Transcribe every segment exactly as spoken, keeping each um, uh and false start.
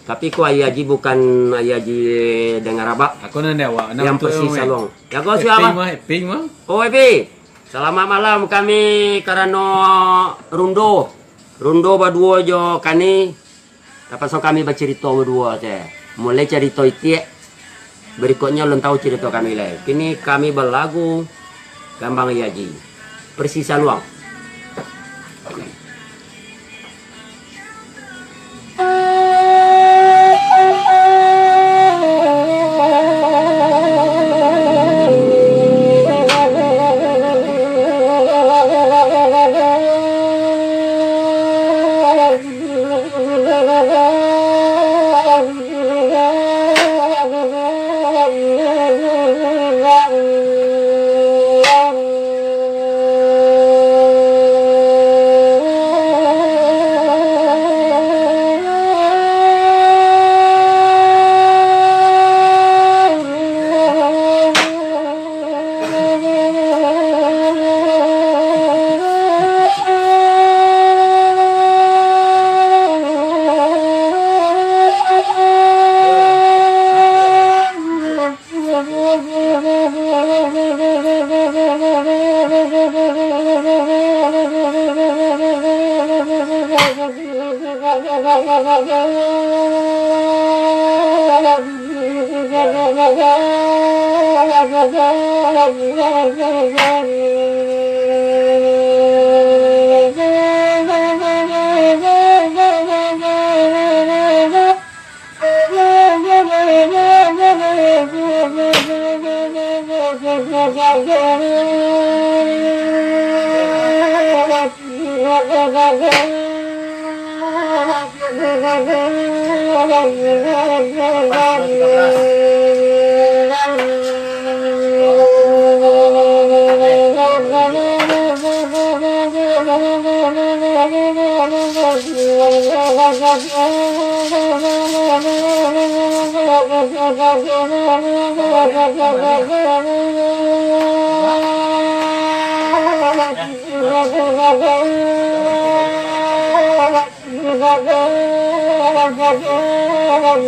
Tapi ko Aia Haji bukan Aia Haji Dangarabak. Ako nan di awak, nan Yang tu persis weh. Saluang. Ya, ko Eping siapa? Mah, Eping mah. Oh, Epi. Selamat malam kami karano rundo. Rundo baduo jo kani. Tapaso kami bacurito baduo se. Mulai carito itiak. Barikutnyo alun tahu carito kami lai. Kini kami balagu Kambang Aia Haji. Persis Saluang.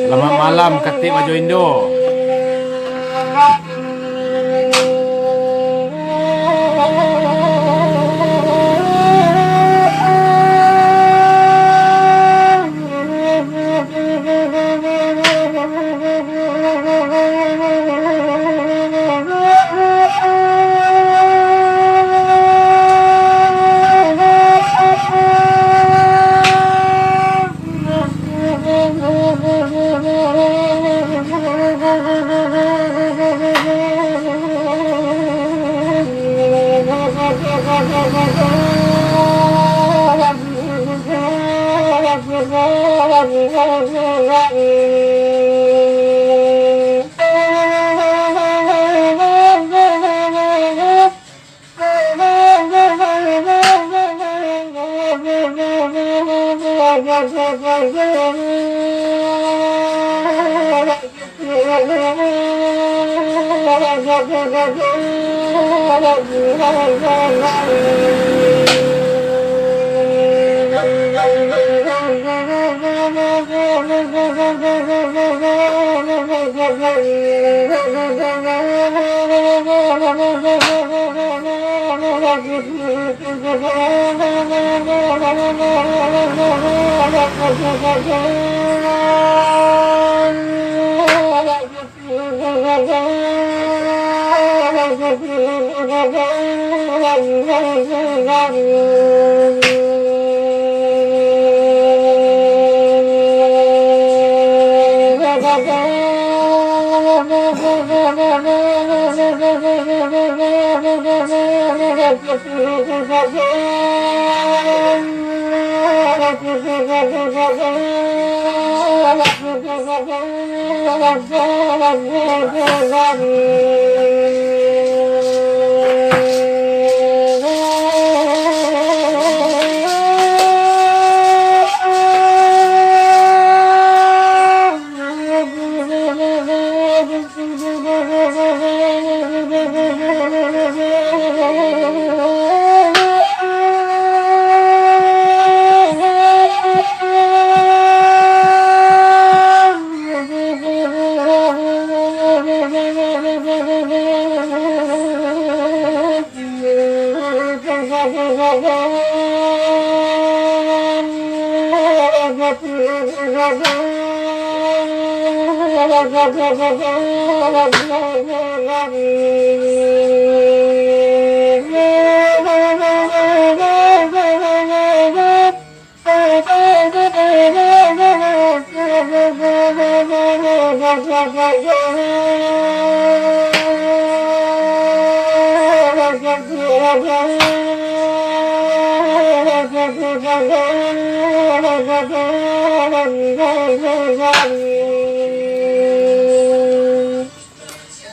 Selamat malam, Katik Bajo Indo.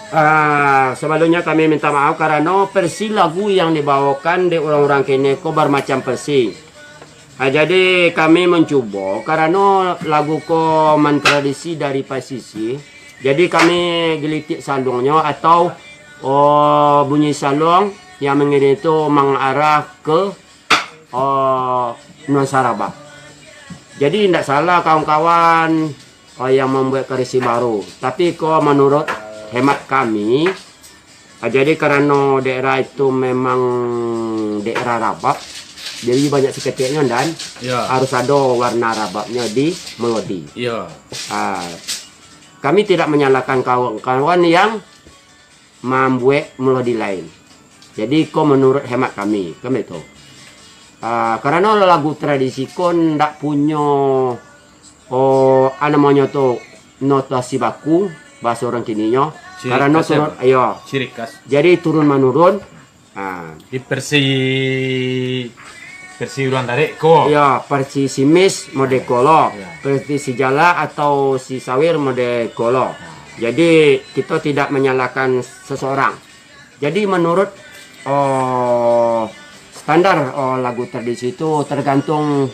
Ah, sabalumnyo kami minta maaf karano versi lagu yang dibawakan dek urang-urang kini ko bamacam versi. Ah, jadi kami mancubo karano lagu ko mantradisi dari pasisi. Jadi kami gilitik saluangnyo atau, oh, bunyi saluang yang mangiring tu mangarah ke, oh, nuansa rabab. Jadi indak salah kawan-kawan, oh, yang mambuek versi baru. Tapi ko manurut hemat kami, ah, jadi karano daerah itu memang daerah rabab, jadi banyak saketeknyo dan Ya. harus ado warna rababnyo di melodi. Ya. Ah, kami tidak menyalahkan kawan-kawan yang mambuek melodi lain. Jadi ko manurut hemat kami, kan baitu. Ah, karano lagu tradisi ko ndak punyo, oh, ah, namonyo tu notasi baku, bahaso urang kininyo. Ciri Karano khas, ya, turun, Bang? iyo. Ciri khas. Jadi turun manurun. Ah. Di versi, versi urang Darek ko. Iyo, versi si Mis mode ko lo. Iyo. Versi si Jala atau si Sawir mode ko lo. Jadi kito tidak menyalahkan seseorang. Jadi manurut, oh, standar, oh, lagu tradisi tu tergantung,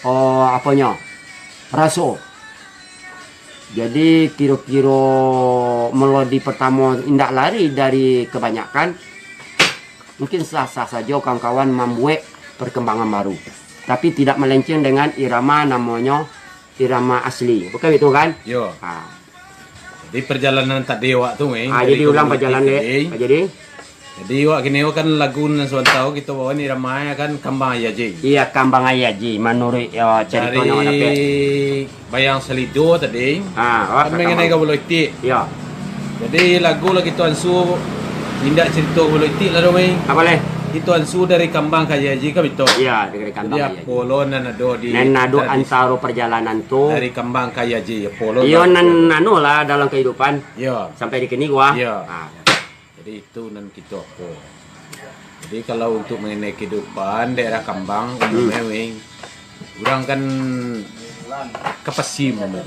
oh, aponyo, raso. Jadi kiro-kiro melodi pertamo indak lari dari kebanyakan, mungkin sah-sah sajo kawan-kawan mambuek perkembangan baru. Tapi tidak melenceng dengan irama namonyo irama asli. Bukan itu kan? Yo. Ha. Jadi perjalanan tadi awak tu, eh, Ah, dari jadi ulang komuniti perjalanan, tadi. Lek. Ah, jadi? Jadi awak kini kan lagu nan sabanta kito bawa ni ramai kan Kambang Aia Ji. Iya, Kambang Aia Ji, manuruik, ya, carito Dari nan awak dapek. Bayang Salido tadi. Ah, awak Kan ka mengenai Kambang. Gabalo Itik. Iya. Jadi lagu lah kito ansu indak carito Gabalo Itik lah doh, weh. Apa leh? Kito ansu dari Kambang ka Aia Ji kan bito. Iya, dari Kambang Jadi Aia Ji. apo lo nan ado di Nan ado tradisi antaro perjalanan tu. Dari Kambang ka Aia Ji, apo lo Iyo lah nan apo lo. anu lah dalam kehidupan. Iya. Sampai di kini gua. Iya. Ah. Jadi itu nan kito apo. Jadi kalau untuk mengenai kehidupan daerah Kambang Hmm. umumnya, weh, urang kan ka pasi umumnya.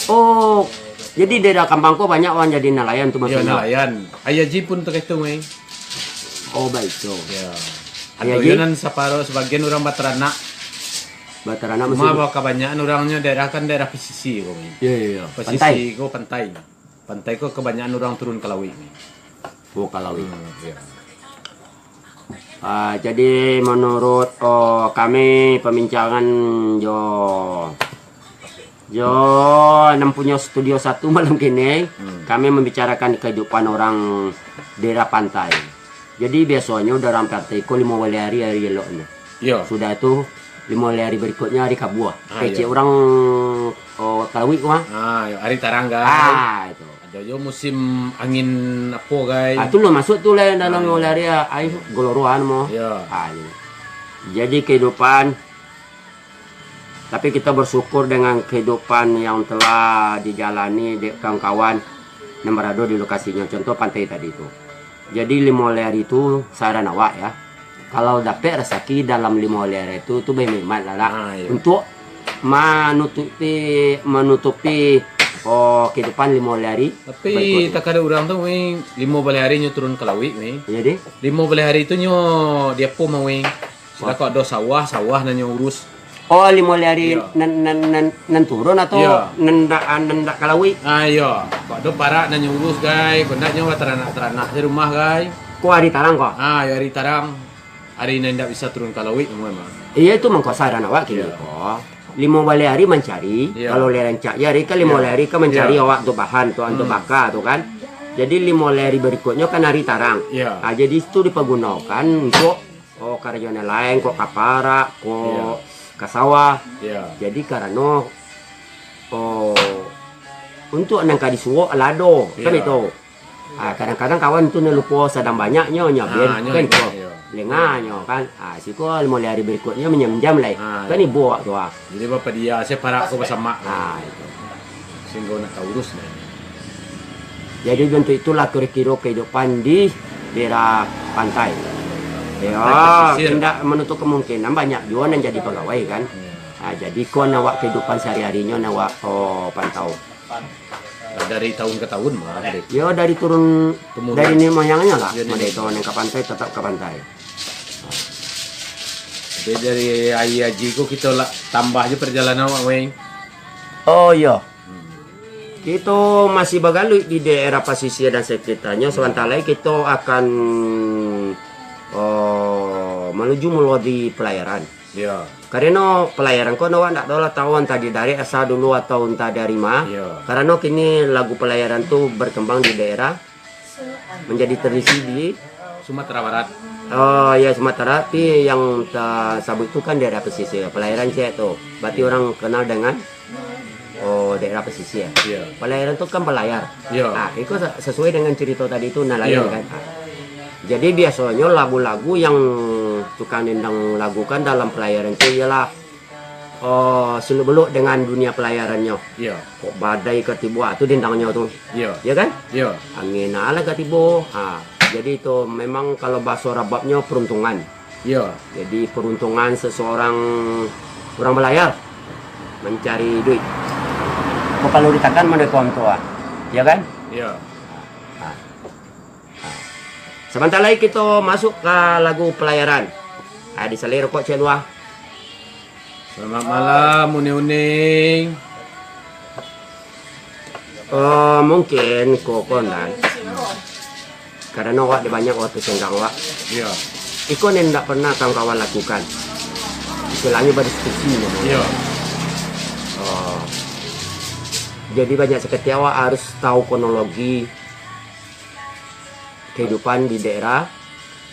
Oh, jadi daerah Kambang ko banyak urang jadi nalayan tu Yo, maksudnyo? nalayan. Aia Ji pun takah itu, weh. Oh, baik tu. Ya. Aia Ado Ji? yo nan saparo sabagian urang bataranak. Bataranak Cuma maksudnyo? bah kabanyakan urangnyo daerah kan daerah pasisi ko, weh. Ya, ya, ya. Pasisi Pantai. ko pantai. Pantai ko kabanyakan urang turun ka lauik ni. Oh, ka lauik. Hmm, iya. Ah, jadi menurut, oh, kami perbincangan jo, jo nan punyo Studio Satu malam kini, Hmm. kami membicarakan kehidupan orang daerah pantai. Jadi biasonyo urang pantai ko limo baleh ari, ari eloknyo. Iya. Sudah tu, limo baleh ari berikutnyo ari kabua. Ah, Kecek iya. urang, oh, ka lauik ko, ah. Ah, iya, ari tarang, kan. Ah, itu. Ado yo musim angin apo, gai? Ah, tu lah masuk tu lah dalam Ah, iya. lari, ah, ai, goloruan mo. Iya. Ah, iya. Jadi kehidupan, tapi kita bersyukur dengan kehidupan yang telah dijalani dek kawan-kawan yang berada di lokasinyo. Contoh pantai tadi tu. Jadi limo baleh ari tu saran awak ya. Kalau dapek rasaki dalam limo baleh ari tu, tu bahemat lah, lah. Ah, iya. Untuk manutupi, manutupi, oh, kehidupan limo baleh ari Tapi berikutnya. takah dek urang tu, weh, limo baleh ari nyo turun ka lauik, weh. Jadi? Limo baleh ari tu nyo di apo mah, weh? Sila Wah. kok ado sawah, sawah nan nyo urus. Oh, limo baleh ari Iya. nan, nan, nan, nan turun atau Iya. nan dak, ah, nan dak ka lauik? Ah, iya. Kok ado parak nan nyo urus, gai. Kok ndak nyo bataranak-taranak di rumah, gai. Ko ari tarang ko? Ah, ya ari tarang. Ari nan ndak bisa turun ka lauik, memang. Iya, itu mangko saran awak kini Iya. ko. Limo baleh ari mancari, Iya. kalau lah rancak je ari kan limo Iya. baleh ari kan mancari Iya. awak untuk bahan tu, untuk Hmm. baka tu kan. Jadi limo baleh ari berikutnyo kan ari tarang. Iya. Ah, jadi itu dipagunokan untuk Oh, karajo nan lain, kok ka parak, kok Iya. ka sawah. Iyo. Jadi karano, oh, untuak nan ka disuok lah ado, kan Iyo. itu. Ah, kadang-kadang kawan tu nan lupo sadang banyaknyo, nyo Ah, bian nyo kan lengah, tu. iyo. Lengahnyo kan. Ah, siko limo ari berikutnyo minjam-minjam lai. Ah, Kan iyo. ibo awak tu ah. Jadi bapadia, saya parak ko basamak. Ah, itu. Sehingga nak taurus lah. Jadi, bantuak itulah kiro-kiro kehidupan di daerah pantai. Ya, Pantai pesisir. indak menutup kemungkinan banyak juga nan jadi pegawai, kan. Ya. Ah, jadi, kon awak kehidupan sehari-harinyo nan awak, oh, pantau. Dari tahun ke tahun, mah, deh. Ya, dari turun, Temurun. dari nenek moyangnyo lah, Ya, nenek. Madai tu, nan ka pantai, tetap ka pantai. Jadi, dari Aia Aji ko, kito lah tambah je perjalanan awak, Weng. Oh, iya. Hmm. Kito masih bagaluik di daerah pasisia dan sekitarnyo. Sabanta lai kito akan, oh, manuju mulo di Palayaran. Iya. Karano Palayaran ko awak ndak tahu lah, tahu antah di Darek Asa dulu atau antah dari ma. Iya. Karano kini lagu Palayaran tu berkembang di daerah, menjadi tradisi di Sumatera Barat. Oh, ya, Sumatera, tapi yang tasabuik tu kan daerah pesisir, Palayaran ciek tu. Berarti orang kenal dengan, oh, daerah pesisir. Iya. Palayaran tu kan balayar. Iya. Ah, iko sa-, sesuai dengan cerita tadi tu, nalayan Iya. kan. Ah. Jadi, biasonyo lagu-lagu yang tukang dendang lagukan dalam Palayaran tu ialah, oh, seluk-beluk dengan dunia pelayarannyo. Iya. Kok badai ka tibo, ah, tu dendangnyo tu. Iya. Ya kan? Iya. Angin alah ka tibo. Ha, jadi tu memang kalau bahaso Rababnyo peruntungan. Iya. Jadi peruntungan seseorang orang balayar mencari duit. Kok kalau ditakan mana kawan tu, ah? Ya kan? Iya. Ha. Ha. Sabanta lai kito masuk ka lagu Palayaran. Ha, disalai rokok ciek lu ah. Selamat malam, Uning-uning. Eh, mungkin ko kondan. Karano awak dek banyak wakatu senggang awak. Iya. Iko nan ndak pernah kawan-kawan lakukan. Istilahnyo badiskusi namonyo. Iya. Oh. Jadi banyak sakali awak harus tahu kronologi kehidupan di daerah,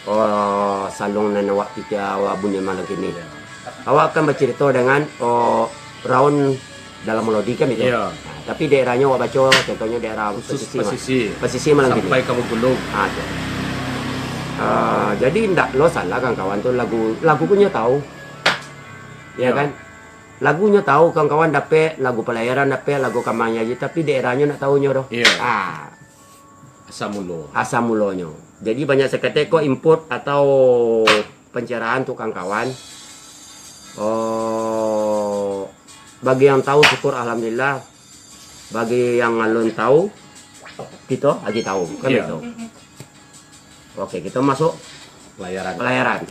oh, Saluang nan awak piti awak bunyi malam kini. Iya. Awak akan bacarito dengan, oh, raun dalam melodi kan itu. Iya. Nah, tapi daerahnyo awak baco, contohnyo daerah Khusus pesisir, Mas. pesisir. Pesisir malam kini. Sampai ka Bengkulu. Ah, tu. Ah, jadi ndak lo salah kawan-kawan tu lagu, lagu pun nyo tahu. Ya Iya. kan? Lagunyo tahu kawan-kawan dapek, lagu Palayaran dapek, lagu Kamang Aji, tapi daerahnyo ndak tahu nyo doh. Iya. Ah. Asal mulo. Asal mulonyo. Jadi banyak sakali ko input atau pencerahan tu kawan-kawan. Oh, bagi yang tahu syukur alhamdulillah. Bagi yang alun tahu, kito aji tahu, kan Iya. itu. Oke, kito masuk Palayaran. Palayaran.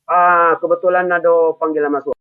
Ah, kebetulan ado panggilan masuk.